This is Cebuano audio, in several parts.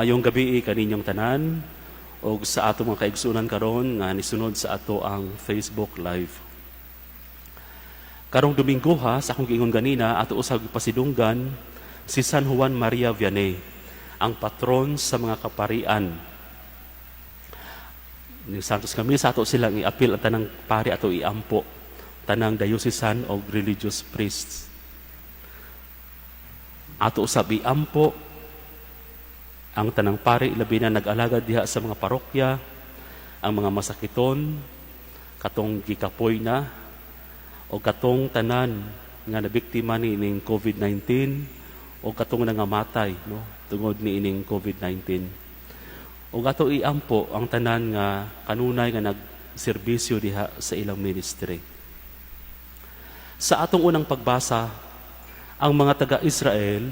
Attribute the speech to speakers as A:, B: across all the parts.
A: Maayong gabii kaninyong tanan og sa ato mga kaigsuonan karon nga nisunod sa ato ang Facebook Live. Karong Domingo ha, sa akong giingon ganina, ato usab gipasidunggan si San Juan Maria Vianney, ang patron sa mga kaparian. Ni Santos kami sa ato silang iapil ang tanang pari, ato iampo tanang diocesan og religious priests. Ato usab iampo ang tanang pari, labi na nag-alagad diha sa mga parokya, ang mga masakiton, katong gikapoy na, o katong tanan nga nabiktima ni ining COVID-19 o katong nangamatay, no, tungod ni ining COVID-19. O ato iampo ang tanan nga kanunay nga nagserbisyo diha sa ilang ministry. Sa atong unang pagbasa, ang mga taga-Israel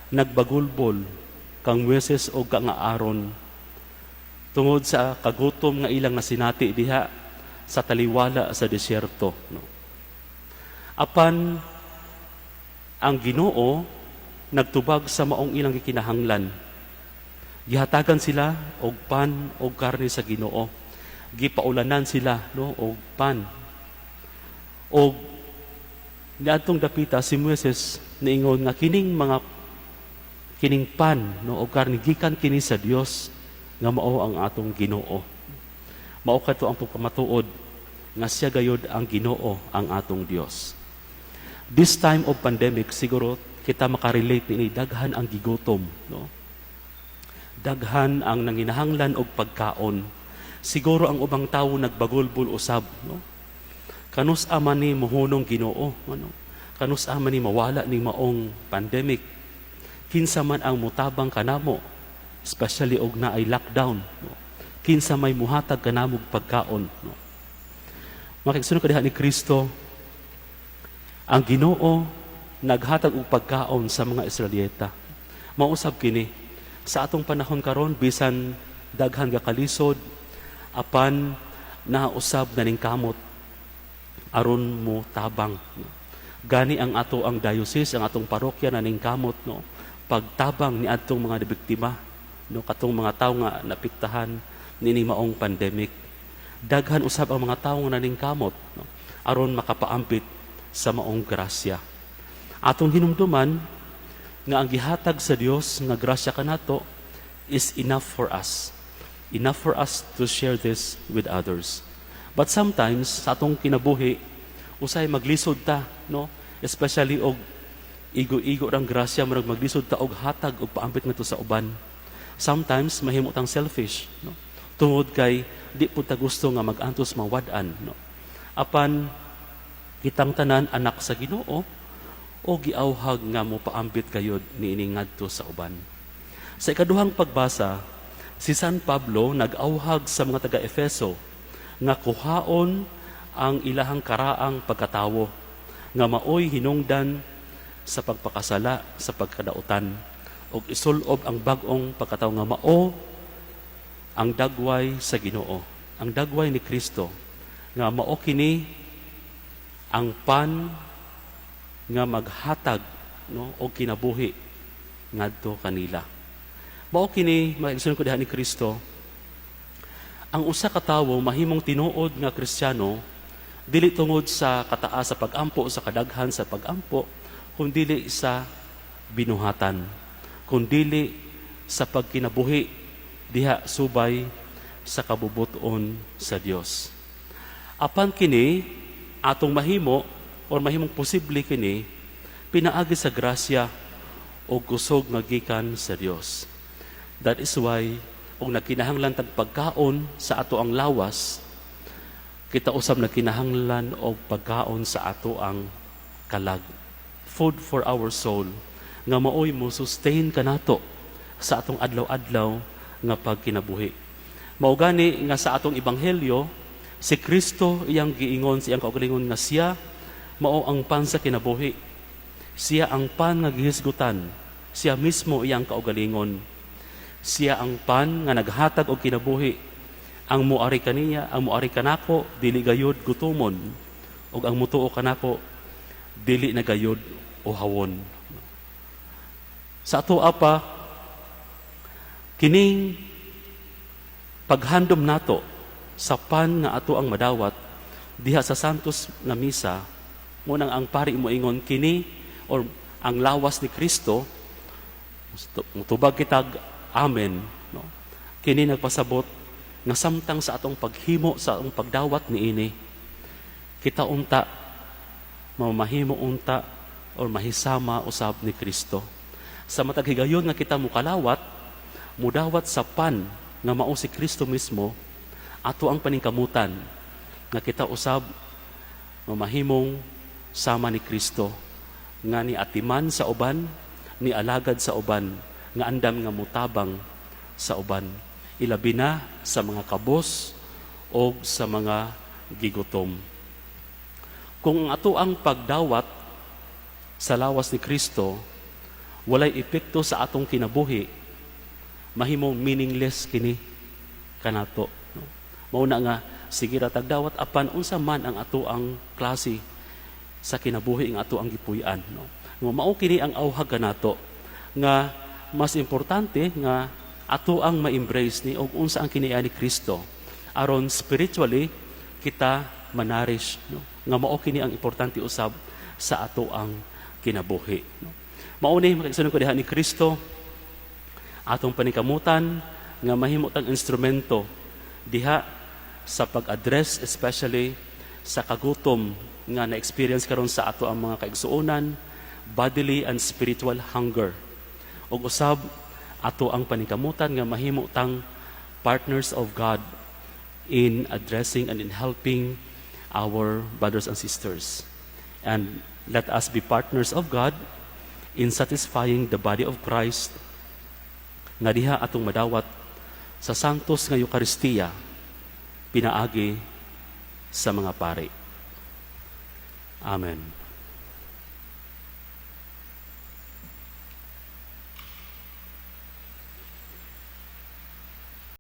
A: nagbagulbol kang Moises o kang Aaron tungod sa kagutom nga ilang nasinati diha sa taliwala sa disyerto, no. Apan ang Ginoo nagtubag sa maong ilang gikinahanglan. Gihatagan sila og pan og karne sa Ginoo. Gipaulanan sila, no, og pan. Og niadtong dapita, si Moises niingon nga kining mga kining pan, no, og karne gikan kini sa Dios nga mao ang atong Ginoo. Mao kadto ang pagpamatuod nga siya gayud ang Ginoo, ang atong Dios. This time of pandemic, siguro kita makarelate niini, daghan ang gigutom, no. Daghan ang nanginahanglan og pagkaon. Siguro ang ubang tawo nagbagulbol usab, no. Kanus-a man ni mohunong Ginoo, ano? Kanus-a man ni mawala ning maong pandemic? Kinsa man ang mutabang kanamo, especially og naay lockdown, no? Kinsa may muhatag kanamog pagkaon, no? Mga kaigsuonan kadiha ni Kristo, ang Ginoo naghatag og pagkaon sa mga Israelita. Mausab kini sa atong panahon karon, bisan daghan ga kalisod, apan nausab na ning kamot aron mo tabang, no? Gani ang ato ang diocese, ang atong parokya na ning kamot, no, pagtabang ni adtong mga biktima, no, katong mga tawo nga napiktahan niini maong pandemic. Daghan usab ang mga tawo nga naningkamot, no, aron makapaampit sa maong grasya. Atong hinumduman nga ang gihatag sa Dios nga grasya kanato is enough for us, enough for us to share this with others. But sometimes sa atong kinabuhi, usay maglisod ta, no, especially og igo-igo rang grasya, murag maglisod ta og hatag og paampit ngadto sa uban. Sometimes mahimo tang selfish, no, tungod kay di pud ta gusto nga mag-antos mawad-an, no. Apan kitang tanan anak sa Ginoo o giawhag nga mo paambit kayod niini ngadto sa uban. Sa ikaduhang pagbasa, si San Pablo nag-awhag sa mga taga-Efeso nga kuhaon ang ilahang karaang pagkatawo nga maoy hinungdan sa pagpakasala sa pagkadautan ug isulob ang bag-ong pagkatawo nga mao ang dagway sa Ginoo, ang dagway ni Kristo, nga mao kini ang pan nga maghatag, no, og kinabuhi ngadto kanila. Mao kini, mga igsoon ko diha ni Kristo, ang usa ka tawo mahimong tinuod nga Kristiyano dili tungod sa kataas sa pagampo, sa kadaghan sa pagampo, kundili sa binuhatan, kundili sa pagkinabuhi diha subay sa kabubuton sa Dios. Apan kini atong mahimo or mahimong posible kini pinaagi sa grasya o kusog nga gikan sa Dios. That is why og nagkinahanglan tag pagkaon sa ato ang lawas, kita usab nagkinahanglan og pagkaon sa ato ang kalag. Food for our soul nga maoy mo sustain kanato sa atong adlaw-adlaw nga pagkinabuhi. Mao gani nga sa atong ebanghelyo, si Kristo iyang giingon sa iyang kaugalingon nga siya mao ang pan sa kinabuhi. Siya ang pan nga gihisgutan. Siya mismo iyang kaugalingon. Siya ang pan nga naghatag og kinabuhi. Ang muari kaniya, ang muari kanako, dili gayud gutumon. Ug ang mutuo kanako, dili na gayud uhawon. Sa ato apa, Kining paghandom nato sa pan nga ato ang madawat diha sa Santos nga Misa, munang ang pari moingon kini or ang lawas ni Kristo, mutubag kitag "Amen," no? Kini nagpasabot nga samtang sa atong paghimo, sa atong pagdawat niini, kita unta mamahimo unta or mahisama usab ni Kristo. Sa matag higayon nga kita mukalawat, mudawat sa pan nga mao si Kristo mismo, ato ang paningkamutan nga kita usab mamahimong sama ni Kristo nga ni atiman sa uban, ni alagad sa uban, nga andam nga mutabang sa uban, ilabi na sa mga kabos o sa mga gigutom. Kung ang ato ang pagdawat sa lawas ni Kristo walay epekto sa atong kinabuhi, mahimong meaningless kini kanato, no? Mao na nga sige ra tagdawat, apan unsa man ang ato ang klase sa kinabuhi nga ato ang gipuy-an, no? Nga mao kini ang auhag kanato nga mas importante nga ato ang ma-embrace ni og unsa ang kiniya ni Kristo aron spiritually kita ma-nourish, no? Nga mao kini ang importante usab sa ato ang kinabuhi, no? Mao ni, mga ko diha ni Kristo, atong paningkamutan nga mahimo tang instrumento diha sa pag-address especially sa kagutom nga na-experience karon sa ato ang mga kaigsuonan, bodily and spiritual hunger. Ug usab ato ang paningkamutan nga mahimo tang partners of God in addressing and in helping our brothers and sisters. And let us be partners of God in satisfying the body of Christ nga diha atong madawat sa Santos nga Eukaristiya pinaagi sa mga pari. Amen.